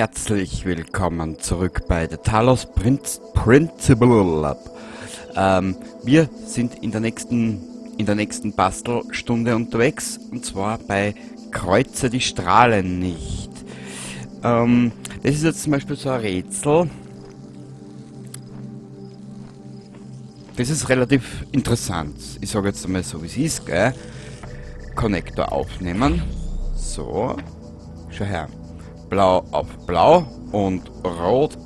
Herzlich willkommen zurück bei The Talos Principle. Wir sind in der nächsten Bastelstunde unterwegs, und zwar bei Kreuze die Strahlen nicht. Das ist jetzt zum Beispiel so ein Rätsel. Das ist relativ interessant. Ich sage jetzt einmal so, wie es ist, gell? Konnektor aufnehmen. So. Schau her. Blau auf Blau und Rot.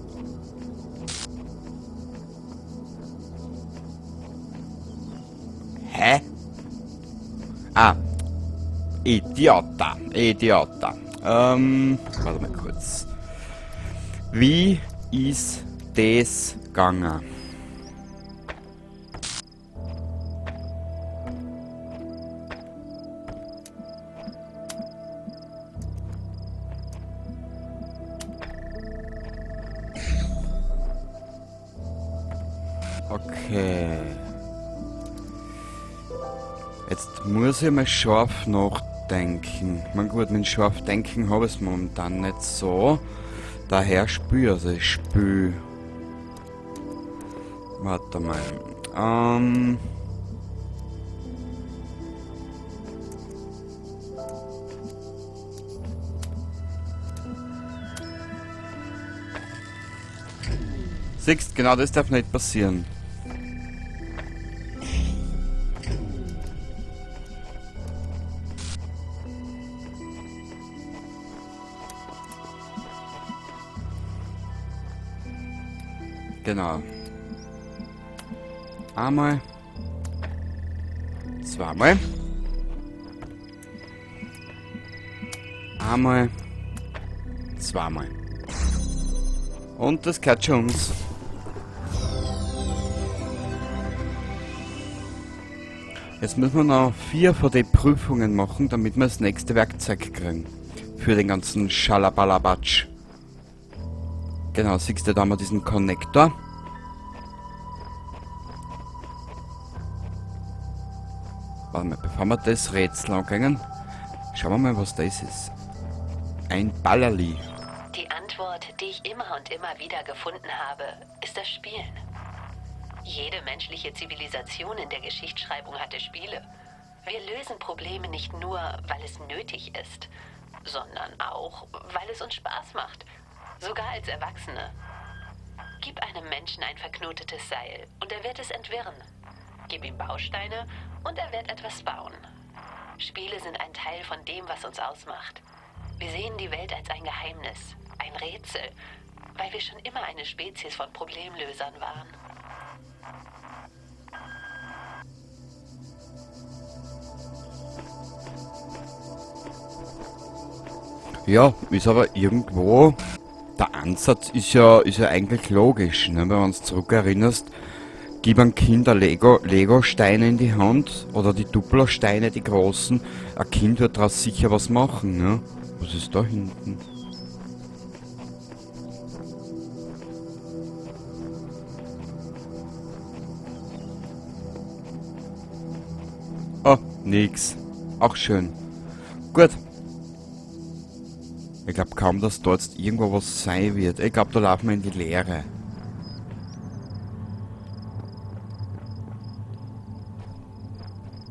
Hä? Ah. Idiota. Idiota. Warte mal kurz. Wie ist das gegangen? Okay. Jetzt muss ich mal scharf nachdenken. Ich mein, gut, mit scharf denken habe ich es momentan nicht so. Daher spül, also ich spül. Warte mal. Siehst, genau das darf nicht passieren. Genau. Einmal. Zweimal. Einmal. Zweimal. Und das gehört schon uns. Jetzt müssen wir noch 4 von den Prüfungen machen, damit wir das nächste Werkzeug kriegen. Für den ganzen Schalabalabatsch. Genau, siehst du, da haben wir diesen Konnektor. Warte mal, bevor wir das Rätsel angehen, schauen wir mal, was das ist. Ein Ballerli. Die Antwort, die ich immer und immer wieder gefunden habe, ist das Spielen. Jede menschliche Zivilisation in der Geschichtsschreibung hatte Spiele. Wir lösen Probleme nicht nur, weil es nötig ist, sondern auch, weil es uns Spaß macht. Sogar als Erwachsene. Gib einem Menschen ein verknotetes Seil und er wird es entwirren. Gib ihm Bausteine und er wird etwas bauen. Spiele sind ein Teil von dem, was uns ausmacht. Wir sehen die Welt als ein Geheimnis, ein Rätsel, weil wir schon immer eine Spezies von Problemlösern waren. Ja, ist aber irgendwo... Der Ansatz ist ja eigentlich logisch, ne? Wenn du uns zurückerinnerst, gib einem Kind ein Lego-Steine in die Hand oder die Duplo-Steine, die großen. Ein Kind wird daraus sicher was machen, ne? Was ist da hinten? Oh, nix. Auch schön. Gut. Ich glaub kaum, dass dort jetzt irgendwo was sein wird. Ich glaub, da laufen wir in die Leere.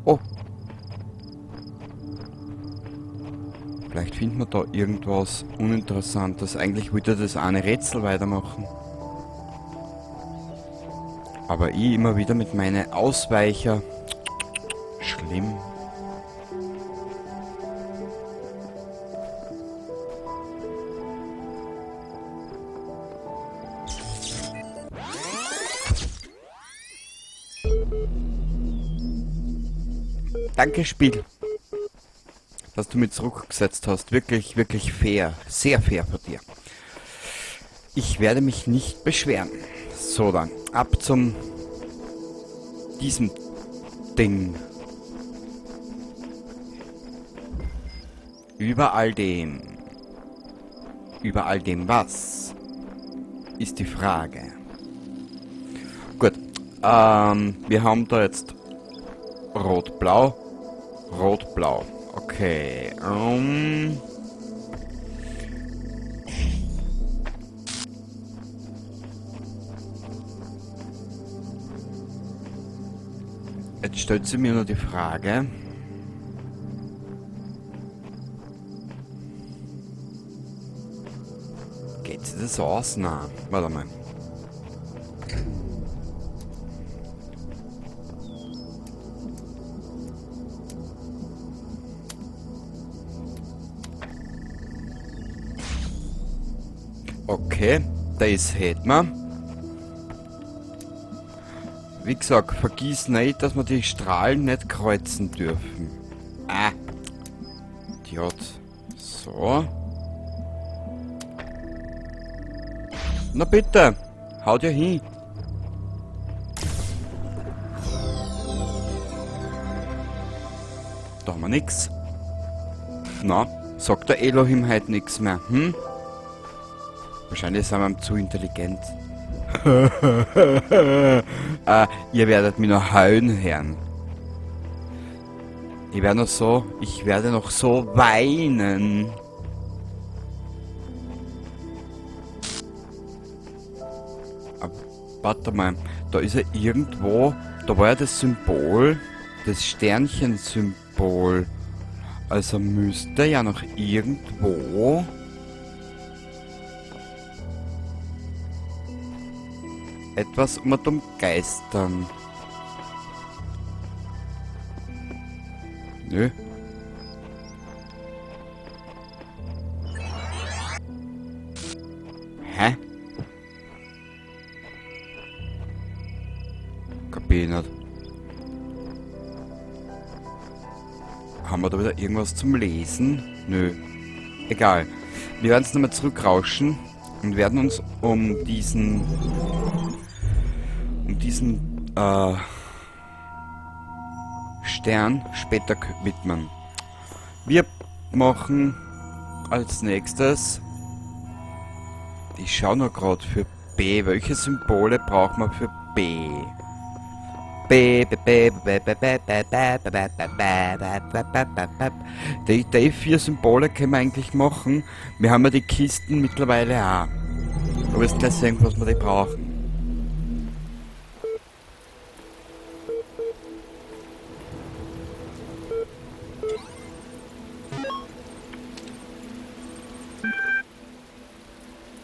Oh. Vielleicht finden wir da irgendwas Uninteressantes. Eigentlich wollte ich das eine Rätsel weitermachen. Aber ich immer wieder mit meinen Ausweicher. Schlimm. Danke, Spiel, dass du mich zurückgesetzt hast. Wirklich, wirklich fair. Sehr fair von dir. Ich werde mich nicht beschweren. So dann, ab zum diesem Ding. Über all dem. Über all dem was? Ist die Frage. Gut. Wir haben da jetzt Rot-Blau. Rot-Blau. Okay. Jetzt stellt sich mir nur die Frage. Geht sich das aus? Nein. Warte mal. Okay, das hätten wir. Wie gesagt, vergiss nicht, dass wir die Strahlen nicht kreuzen dürfen. Ah. Idiot. So. Na bitte, haut ja hin. Da haben wir nix. Na, sagt der Elohim halt nix mehr, hm? Wahrscheinlich sind wir zu intelligent. Ihr werdet mich noch heulen hören. Ich werde noch so weinen. Aber, warte mal, da ist ja irgendwo, da war ja das Symbol, das Sternchen-Symbol. Also müsste ja noch irgendwo etwas um und um geistern. Nö. Hä? Kapier ich nicht. Haben wir da wieder irgendwas zum Lesen? Nö. Egal. Wir werden es nochmal zurückrauschen und werden uns um diesen Stern später widmen. Wir machen als nächstes, ich schau nur grad für B, welche Symbole braucht man für B? B, B, B, B, B, B, B, B, B, B, B, B, B, B, B, B, B. Die 4 Symbole können wir eigentlich machen. Wir haben ja die Kisten mittlerweile auch. Du wirst gleich sehen, was wir die brauchen.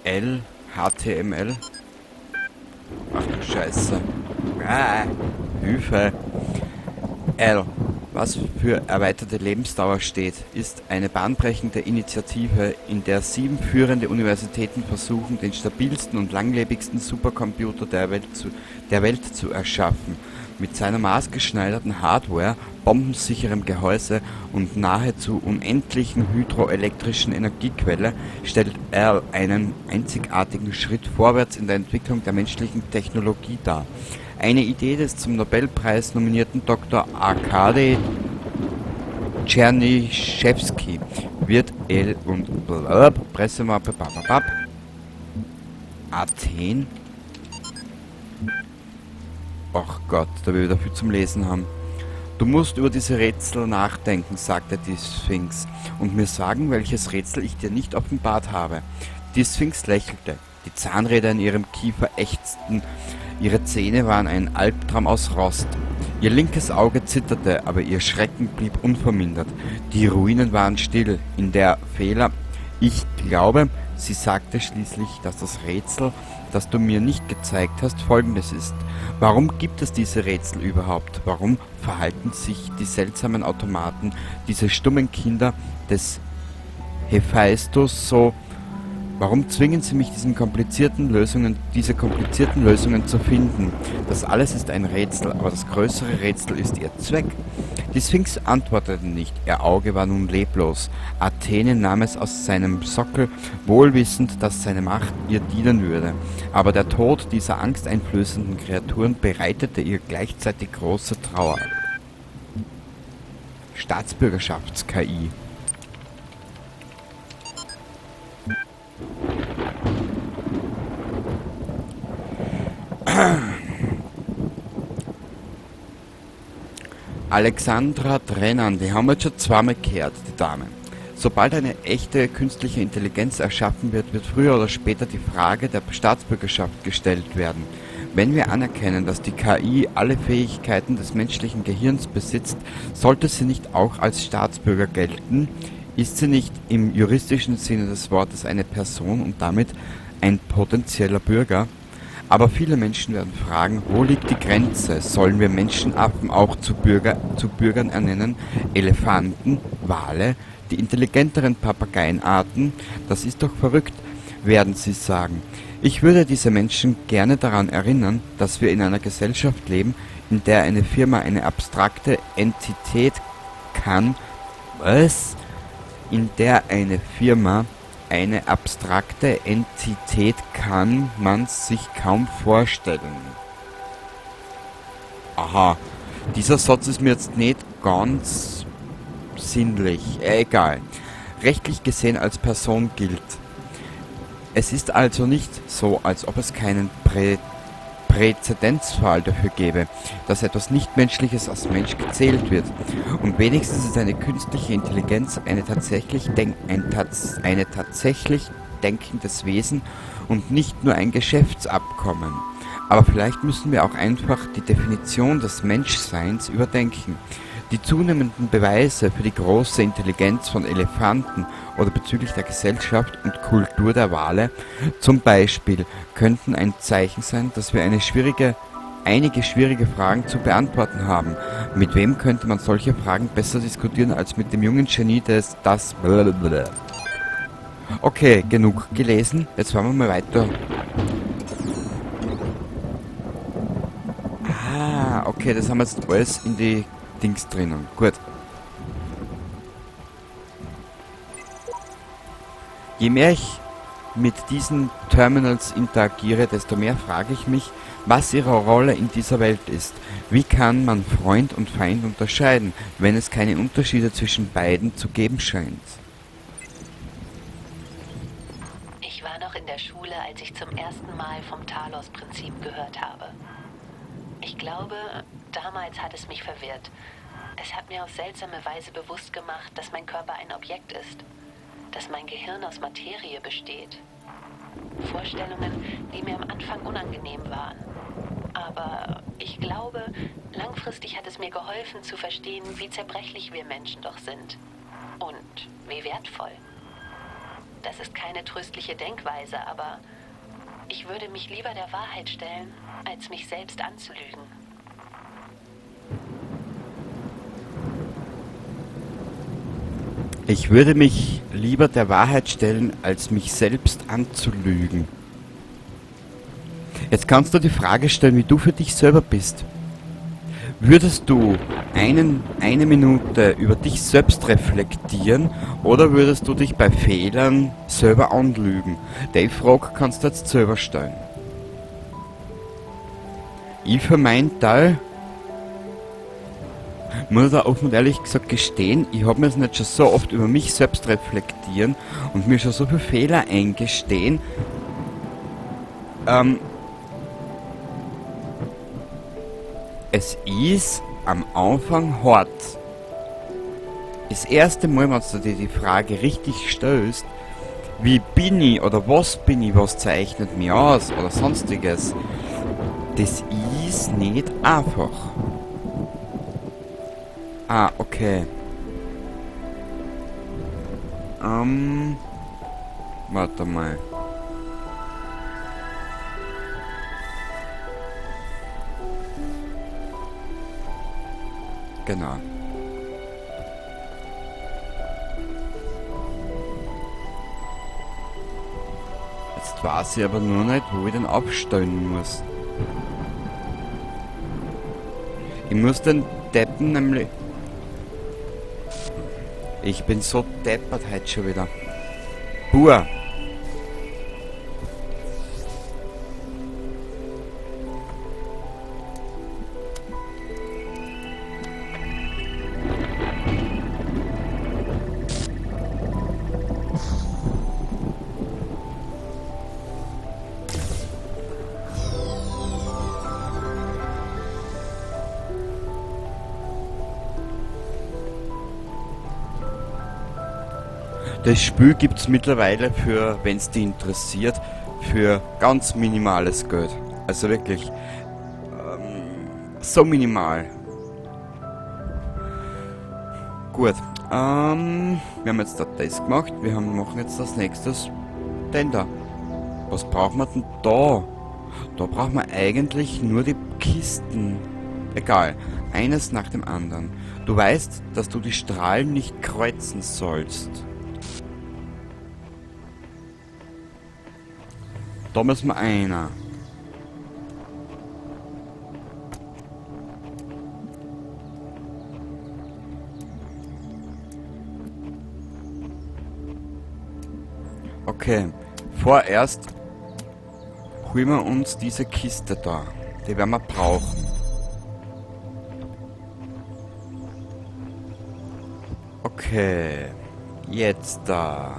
L, HTML. Ach du Scheiße. Ah, Hilfe. L, was für erweiterte Lebensdauer steht, ist eine bahnbrechende Initiative, in der 7 führende Universitäten versuchen, den stabilsten und langlebigsten Supercomputer der Welt zu erschaffen. Mit seiner maßgeschneiderten Hardware, bombensicherem Gehäuse und nahezu unendlichen hydroelektrischen Energiequelle stellt L einen einzigartigen Schritt vorwärts in der Entwicklung der menschlichen Technologie dar. Eine Idee des zum Nobelpreis nominierten Dr. Arkadi Tschernischewski wird L und blub, Pressemappe, bababab. Athen? Ach Gott, da wir wieder viel zum Lesen haben. Du musst über diese Rätsel nachdenken, sagte die Sphinx, und mir sagen, welches Rätsel ich dir nicht offenbart habe. Die Sphinx lächelte. Die Zahnräder in ihrem Kiefer ächzten, ihre Zähne waren ein Albtraum aus Rost. Ihr linkes Auge zitterte, aber ihr Schrecken blieb unvermindert. Die Ruinen waren still, in der Fehler... Ich glaube, sie sagte schließlich, dass das Rätsel, das du mir nicht gezeigt hast, folgendes ist. Warum gibt es diese Rätsel überhaupt? Warum verhalten sich die seltsamen Automaten, diese stummen Kinder des Hephaistos so? Warum zwingen sie mich, diese komplizierten Lösungen zu finden? Das alles ist ein Rätsel, aber das größere Rätsel ist ihr Zweck. Die Sphinx antwortete nicht, ihr Auge war nun leblos. Athene nahm es aus seinem Sockel, wohlwissend, dass seine Macht ihr dienen würde. Aber der Tod dieser angsteinflößenden Kreaturen bereitete ihr gleichzeitig große Trauer. Staatsbürgerschafts-KI. Alexandra Drennan, die haben wir jetzt schon zweimal gehört, die Dame. Sobald eine echte künstliche Intelligenz erschaffen wird, wird früher oder später die Frage der Staatsbürgerschaft gestellt werden. Wenn wir anerkennen, dass die KI alle Fähigkeiten des menschlichen Gehirns besitzt, sollte sie nicht auch als Staatsbürger gelten? Ist sie nicht im juristischen Sinne des Wortes eine Person und damit ein potenzieller Bürger? Aber viele Menschen werden fragen, wo liegt die Grenze? Sollen wir Menschenaffen auch zu Bürgern ernennen? Elefanten, Wale, die intelligenteren Papageienarten? Das ist doch verrückt, werden sie sagen. Ich würde diese Menschen gerne daran erinnern, dass wir in einer Gesellschaft leben, in der eine Firma eine abstrakte Entität kann. Was? In der eine Firma eine abstrakte Entität kann man sich kaum vorstellen. Aha, dieser Satz ist mir jetzt nicht ganz sinnlich. Egal. Rechtlich gesehen als Person gilt. Es ist also nicht so, als ob es keinen Präzedenzfall dafür gäbe, dass etwas Nichtmenschliches als Mensch gezählt wird. Und wenigstens ist eine künstliche Intelligenz eine tatsächlich denkendes Wesen und nicht nur ein Geschäftsabkommen. Aber vielleicht müssen wir auch einfach die Definition des Menschseins überdenken. Die zunehmenden Beweise für die große Intelligenz von Elefanten oder bezüglich der Gesellschaft und Kultur der Wale zum Beispiel könnten ein Zeichen sein, dass wir einige schwierige Fragen zu beantworten haben. Mit wem könnte man solche Fragen besser diskutieren als mit dem jungen Genie des das blablabla. Okay, genug gelesen. Jetzt fahren wir mal weiter. Ah, okay, das haben wir jetzt alles in die Dings drinnen. Gut. Je mehr ich mit diesen Terminals interagiere, desto mehr frage ich mich, was ihre Rolle in dieser Welt ist. Wie kann man Freund und Feind unterscheiden, wenn es keine Unterschiede zwischen beiden zu geben scheint? Ich war noch in der Schule, als ich zum ersten Mal vom Talos-Prinzip gehört habe. Ich glaube, damals hat es mich verwirrt. Es hat mir auf seltsame Weise bewusst gemacht, dass mein Körper ein Objekt ist, dass mein Gehirn aus Materie besteht. Vorstellungen, die mir am Anfang unangenehm waren. Aber ich glaube, langfristig hat es mir geholfen zu verstehen, wie zerbrechlich wir Menschen doch sind. Und wie wertvoll. Das ist keine tröstliche Denkweise, aber ich würde mich lieber der Wahrheit stellen, als mich selbst anzulügen. Ich würde mich lieber der Wahrheit stellen, als mich selbst anzulügen. Jetzt kannst du die Frage stellen, wie du für dich selber bist. Würdest du eine Minute über dich selbst reflektieren oder würdest du dich bei Fehlern selber anlügen? Die Frage kannst du jetzt selber stellen. Ich für meinen Teil muss da offen und ehrlich gesagt gestehen, ich hab mir's nicht schon so oft über mich selbst reflektieren und mir schon so viele Fehler eingestehen. Es ist am Anfang hart. Das erste Mal, wenn du dir die Frage richtig stellst, wie bin ich oder was bin ich, was zeichnet mich aus oder sonstiges, das ist nicht einfach. Ah, okay. Warte mal. Genau. Jetzt weiß ich aber nur nicht, wo ich den aufstellen muss. Ich muss den Deppen nämlich... Ich bin so deppert heute schon wieder. Buah! Das Spiel gibt's mittlerweile für, wenn's dich interessiert, für ganz minimales Geld. Also wirklich so minimal. Gut, wir haben jetzt das gemacht, wir machen jetzt das nächstes den da. Was brauchen wir denn da? Da brauchen wir eigentlich nur die Kisten. Egal, eines nach dem anderen. Du weißt, dass du die Strahlen nicht kreuzen sollst. Da müssen wir einer. Okay, vorerst holen wir uns diese Kiste da. Die werden wir brauchen. Okay, jetzt da.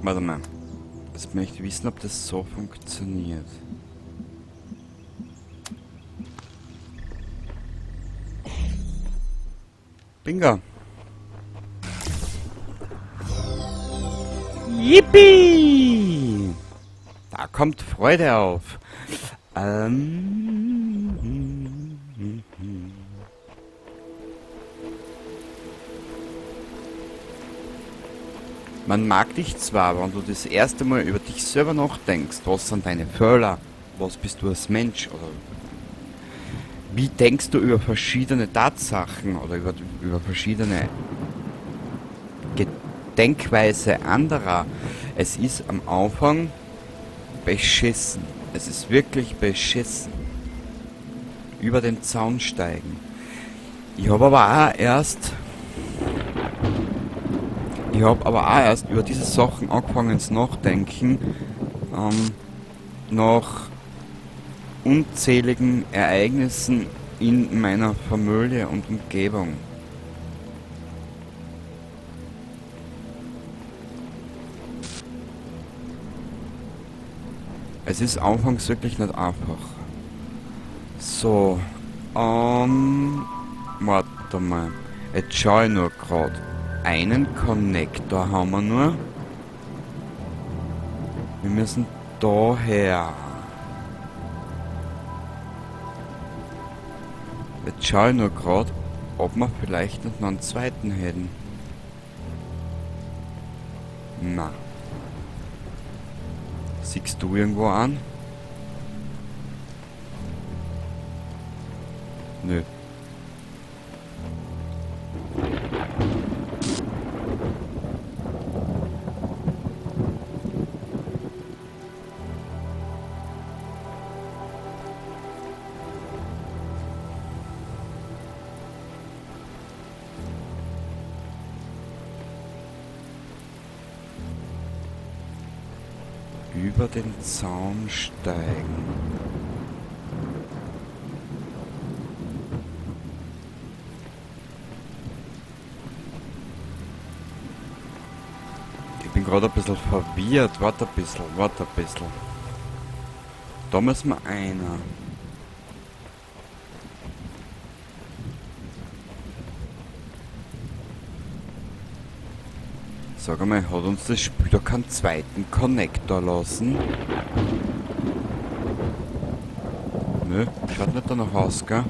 Warte mal. Jetzt möchte ich wissen, ob das so funktioniert. Bingo! Yippie! Da kommt Freude auf. Man mag dich zwar, wenn du das erste Mal über dich selber nachdenkst, was sind deine Fehler, was bist du als Mensch oder wie denkst du über verschiedene Tatsachen oder über verschiedene Denkweise anderer. Es ist am Anfang beschissen. Es ist wirklich beschissen. Über den Zaun steigen. Ich hab aber auch erst... Ich hab aber auch erst über diese Sachen angefangen zu nachdenken, nach unzähligen Ereignissen in meiner Familie und Umgebung. Es ist anfangs wirklich nicht einfach. So, warte mal. Jetzt schau ich nur grad. Einen Connector haben wir nur. Wir müssen daher. Jetzt schau ich nur grad, ob wir vielleicht noch einen zweiten hätten. Na. Siehst du irgendwo an? Nö. Über den Zaun steigen. Ich bin gerade ein bisschen verwirrt. Warte ein bisschen, warte ein bisschen. Da müssen wir einer. Sag einmal, hat uns das Spiel da keinen zweiten Connector lassen? Nö, schaut nicht danach aus, gell?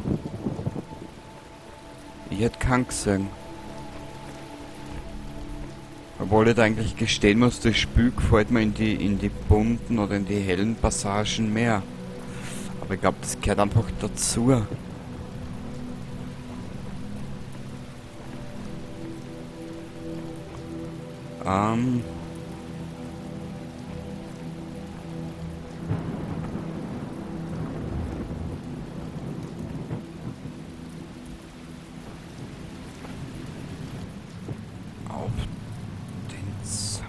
Ich hätte keinen gesehen. Obwohl ich da eigentlich gestehen muss, das Spiel gefällt mir in die bunten oder in die hellen Passagen mehr. Aber ich glaub, das gehört einfach dazu. Auf den Z.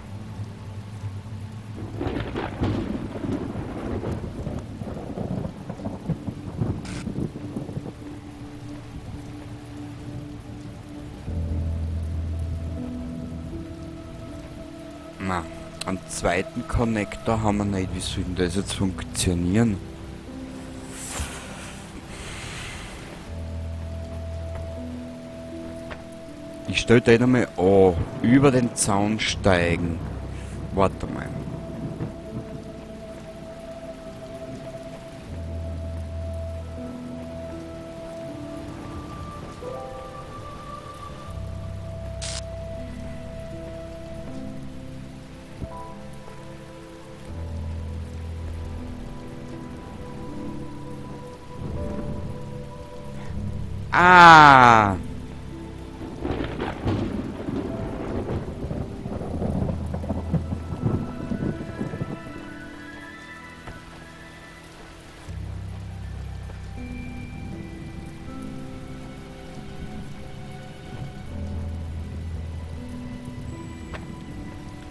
Na, einen zweiten Connector haben wir nicht. Wie soll denn das jetzt funktionieren? Ich stell den einmal an. Über den Zaun steigen. Warte mal. Ah!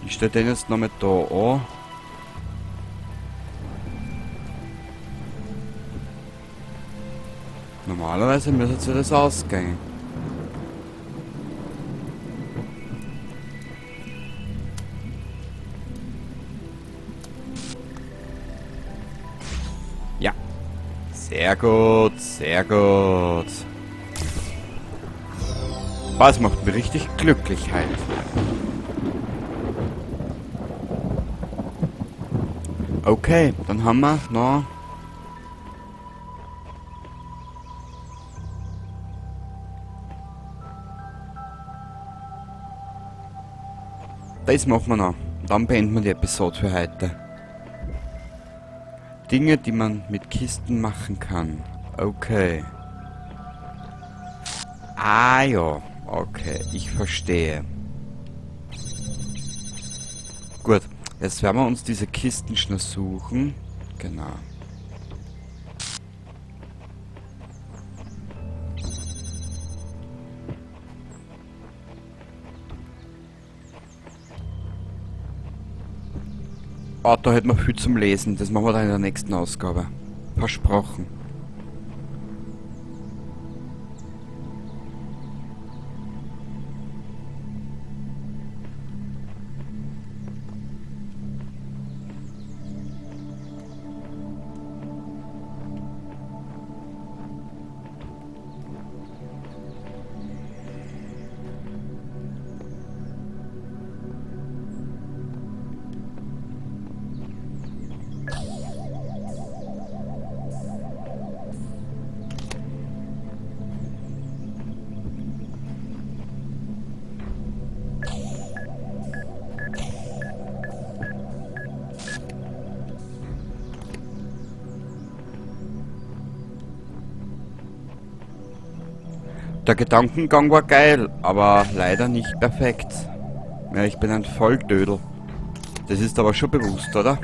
Ich stelle den jetzt noch mit da an. Normalerweise müsste sich das ausgehen. Ja. Sehr gut, sehr gut. Was macht mich richtig glücklich halt. Okay, dann haben wir noch... Das machen wir noch. Dann beenden wir die Episode für heute. Dinge, die man mit Kisten machen kann. Okay. Ah ja, okay, ich verstehe. Gut, jetzt werden wir uns diese Kisten schnell suchen. Genau. Oh, da hätten wir viel zum Lesen. Das machen wir dann in der nächsten Ausgabe. Versprochen. Der Gedankengang war geil, aber leider nicht perfekt. Ja, ich bin ein Volldödel. Das ist aber schon bewusst, oder?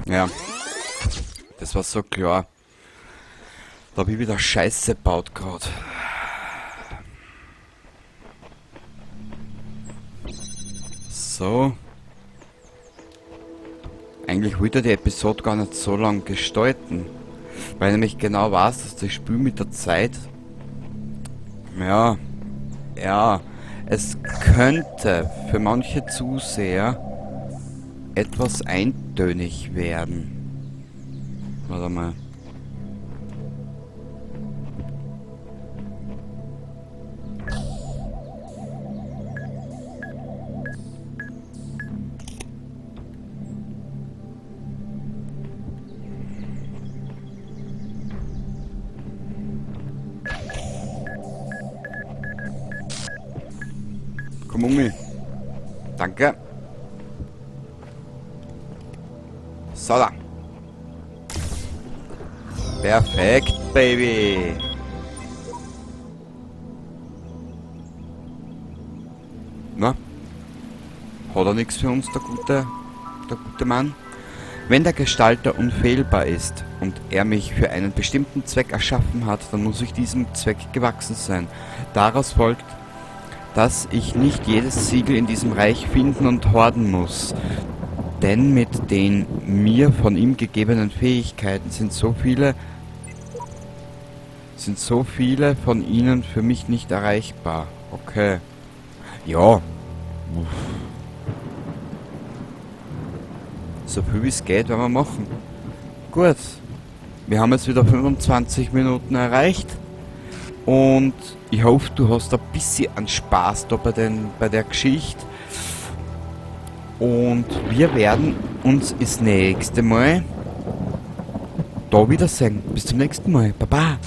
Ja. Das war so klar. Da hab ich wieder Scheiße gebaut grad. So. Eigentlich wollte ich die Episode gar nicht so lang gestalten. Weil ich nämlich genau weiß, dass das Spiel mit der Zeit... Ja. Ja. Es könnte für manche Zuseher etwas eintönig werden. Warte mal. Komm um mich. Danke. So da. Perfekt, Baby. Na? Hat er nichts für uns, der gute Mann? Wenn der Gestalter unfehlbar ist und er mich für einen bestimmten Zweck erschaffen hat, dann muss ich diesem Zweck gewachsen sein. Daraus folgt, dass ich nicht jedes Siegel in diesem Reich finden und horten muss. Denn mit den mir von ihm gegebenen Fähigkeiten sind so viele von ihnen für mich nicht erreichbar. Okay. Ja. Uff. So viel wie es geht, werden wir machen. Gut. Wir haben jetzt wieder 25 Minuten erreicht. Und ich hoffe, du hast ein bisschen an Spaß da bei der Geschichte. Und wir werden uns das nächste Mal da wiedersehen. Bis zum nächsten Mal. Baba.